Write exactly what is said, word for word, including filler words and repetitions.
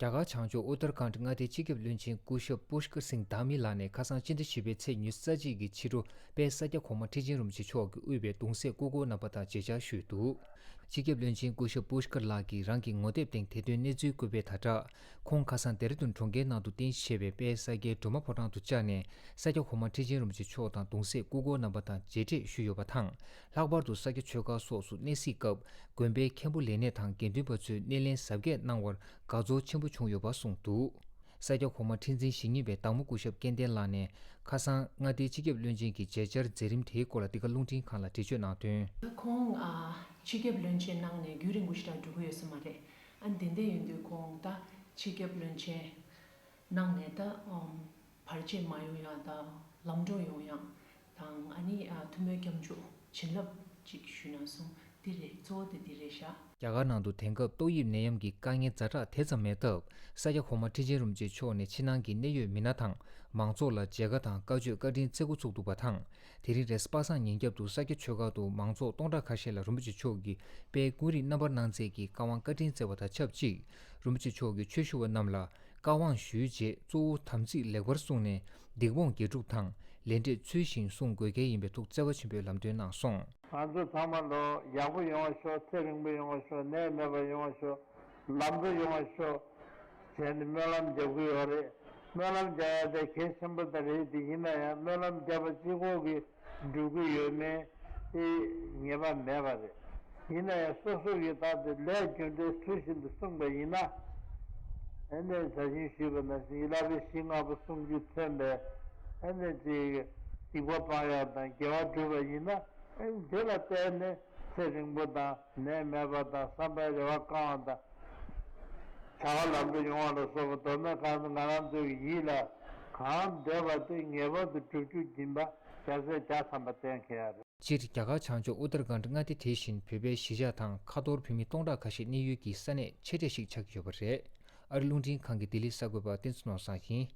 རྒྱ་གར་བྱང་ཕྱོགས་ཨུ་ཏར་ཁཱན་ཌི་མངའ་སྡེའི་སྤྱི་ཁྱབ་བློན་ཆེན་སྐུ་ཞབས་པུཤ་ཀར་སིང་དྷ་མི་ལགས་ནས་ཁ་སང་སྤྱི་ཟླ་བཞི་པའི་ཚེས་ཉི་ཤུ་རྩ་གཅིག་གི་ཕྱི་དྲོ་དཔལ་ས་སྐྱ་གོང་མ་ཁྲི་ཆེན་རིན་པོ་ཆེ་མཆོག་གིས་དབུས་པའི་གདུང་སྲས་སྐུ་འཁོར་རྣམ་པ་དང་མཇལ་བཅར་ཞུས་འདུག་སྤྱི་ཁྱབ་བློན་ཆེན་སྐུ་ཞབས་པུཤ་ཀར་ལགས་ཀྱིས་རང་གི་ངོ་དེབ་སྟེང་དེ་དོན་གནས་ཚུལ་བཀོད་པའི་དྲ་གྲགས། ཁོང་ཁ་སང་ལྡེ་ར་ལྡུན་གྲོང་ཁྱེར་ནང་དུ་རྟེན་གཞི་བྱས་པའི་དཔལ་ས་སྐྱའི་སྒྲོལ་མ་ཕོ་བྲང་དུ་བཅར་ནས་ས་སྐྱ་གོང་མ་ཁྲི་ཆེན་རིན་པོ་ཆེ་མཆོག་དང་གདུང་སྲས་སྐུ་འཁོར་རྣམ་པ་དང་མཇལ་འཕྲད་ཞུས་ཡོད་པ་དང་། ལྷག་པར་དུ་ས་སྐྱ་ཆོས་སྒར་སོགས་སུ་གནས་གཟིགས་སྐབས་དགོན་པའི་མཁན་པོ་ལས་སྣེ་དང་དགེ་འདུན་པ་ཚོས་སྣེ་ལེན་གཟབ་རྒྱས་གནང་བར་དགའ་ཚོར་ཆེན་པོ་བྱུང་ཡོད་པ་གསུངས་འདུག་ས་སྐྱ་གོང་མ་ཁྲི་འཛིན་ཞེ་གཉིས་པའི་བདག་མོ་སྐུ་ཞབས་སྐལ་ལྡན་ལགས་ནས་ཁ་སང་མངའ་སྡེའི་སྤྱི་ཁྱབ་བློན་ཆེན་གྱི་མཇལ་བཅར་མཛད་རིམ་དེའི་སྐོར་ལ་འདི་ག་རླུང་འཕྲིན་ཁང་ལ་འགྲེལ་བརྗོད་གནང་དོན། ད་ཁོང་ཨ་སྤྱི་ཁྱབ་བློན་ཆེན་གནང་ནས་རྒྱུན་རིང་པོ་ཞིག་ད་འགྲོ་གི་ཡོད་ས་མ་རེད། ཨ་དེ་འདྲ་ཡིན་དུས་ཁོང་ད་སྤྱི་ཁྱབ་བློན་ཆེན་གནང་ནས་ད་ཨམ་བར་ཆད་མ་ཡོང་ཡ་ད་ལམ་འགྲོ་ཡོང་ཡ་དང་ཨ་ནི་ཨ་ཐུགས་སྨོན་སྐྱབས་འཇུག་བྱིན་རླབས་ཅིག་ཞུས་ན་གསུངས། འདི་རེད། གཙོ་བོ་དེ་འདི་རེད་ཤག་རྒྱ་གར་ནང་དུ་དེང་སྐབས་ཏོག་དབྱིབས་ནད་ཡམས་ཀྱི་དཀའ་ངལ་ཛ་དྲག་དེ་ཙམ་མེད་སྟབས། ས་སྐྱ་གོང་མ་ཁྲི་ཆེན་རིན་པོ་ཆེ་མཆོག་ནས་ཕྱི་ནང་གི་གནད་ཡོད་མི་སྣ་དང་མང་ཚོགས་ལ་མཇལ་ཁ་དང་བཀའ་ཆོས་བཀའ་དྲིན་སྩལ་འགོ་ཚུགས་འདུག་པ་དང་། དེ་རིང་རེས་གཟའ་པ་སངས་ཉིན་རྒྱབ་ཏུ་ས་སྐྱ་ཆོས་སྒར་དུ་མང་ཚོགས་སྟོང་ཕྲག་ཁ་ཤས་ལ་རིན་པོ་ཆེ་མཆོག་གིས་དཔལ་ཀུན་རིག་རྣམ་པར་སྣང་མཛད་ཀྱི་བཀའ་དབང་བཀའ་དྲིན་སྩལ་བ་དང་ཆབས་ཅིག་རིན་པོ་ཆེ་མཆོག་གིས་ཆོས་ཞུ་བ་རྣམས་ལ་བཀའ་དབང་ཞུས་རྗེས་གཙོ་བོ་དམ་ཚིག་ལེགས་པར་བསྲུངས་ནས་སྡིག་སྤོང་དགེ་སྒྲུབ་དང་ལས་འབྲས་ཚུལ་བཞིན་བསྲུང་དགོས་གལ་ཡིན་པའི་ཐུགས་བརྩེ་བ་ཆེན་པོས་ལམ་སྟོན་གནང་སོང་། ང་ཚོ་ཚང་མ་ལོ་ཡག་པོ་ཡོང་བ་ཤོག་ཚེ་རིང་པོ་ཡོང་བ་ཤོག་ནད་མེད་པ་ཡོང་བ་ཤོག་ལམ་འགྲོ་ཡོང་བ་ཤོག་བྱས་ནས་སྨོན་ལམ་རྒྱབ་ཀྱི་ཡོད་རེད། སྨོན་ལམ་རྒྱག་ཡ་དེ་གལ་ཆེན་པོ་ད་རེད། དེ་ཡིན་ན་ཡང་སྨོན་ལམ་བརྒྱབ་པ་གཅིག་པོ་གིས་འགྲུབ་ཀྱི་ཡོད་མེད་དེ་ངེས་པ་མེད་པ་རེད། ཡིན་ན་ཡང་སོ་སོ་གིས་ད་དེ་ལས་རྒྱུ་འབྲས་ཚུལ་བཞིན་དུ་བསྲུངས་པ་ཡིན་ན། ཨ་ནི་ད་གིན་ཞུས་པ་ནང་བཞིན་ཡིད་ལ་བའི་ཞི་ལྔ་པོ་བསྲུང་རྒྱུས་མཚོན་པའི་ཨ་ནི་ཅིག་སྡིག་པ་སྤང་ཡག་དང་དགེ་བ་སྒྲུབ་པ་ཡིན་ན། ཨ་ནི་དེ་ལ་བརྟེན་ནས་ཚེ་རིང་པོ་དང་ནད་མེད་པ་དང་བསམ་པའི་རེ་བ་བསྐང་བ་དང་། བྱ་བ་ལམ་འགྲོ་ཡོང་བ་ལ་སོགས་པ་མདོར་ན་གང་ང་རང་ཚོའི་ཡིད་ལ་གང་འདོད་པ་དེ་ངེས་པར་དུ་སྒྲུབ་རྒྱུ་ཡིན་པ་རྒྱལ་སྲས་བརྒྱ་ཐམ་པ་བསྟན་མཁན་རེད། སྤྱིར་རྒྱ་གར་བྱང་ཕྱོགས་ཨུ་ཏར་ཁཱན་ཌི་མངའ་སྡེ་དེ་བཞིན་བོད་པའི་གཞིས་ཆགས་དང་ཁ་ཐོར་བོད་མི་སྟོང་ཕྲག་ཁ་ཤས་གནས་ཡུལ་གྱི་ས་གནས་ཆེ་གྲས་ཤིག་ཆགས་ཀྱི་ཡོད་པ་རེད། ཨ་རི་རླུང་འཕྲིན་ཁང་གི་ལྡི་ལི་གསར་འགོད་པ་བསྟན་འཛིན་ནོར་བཟང་ཡིན།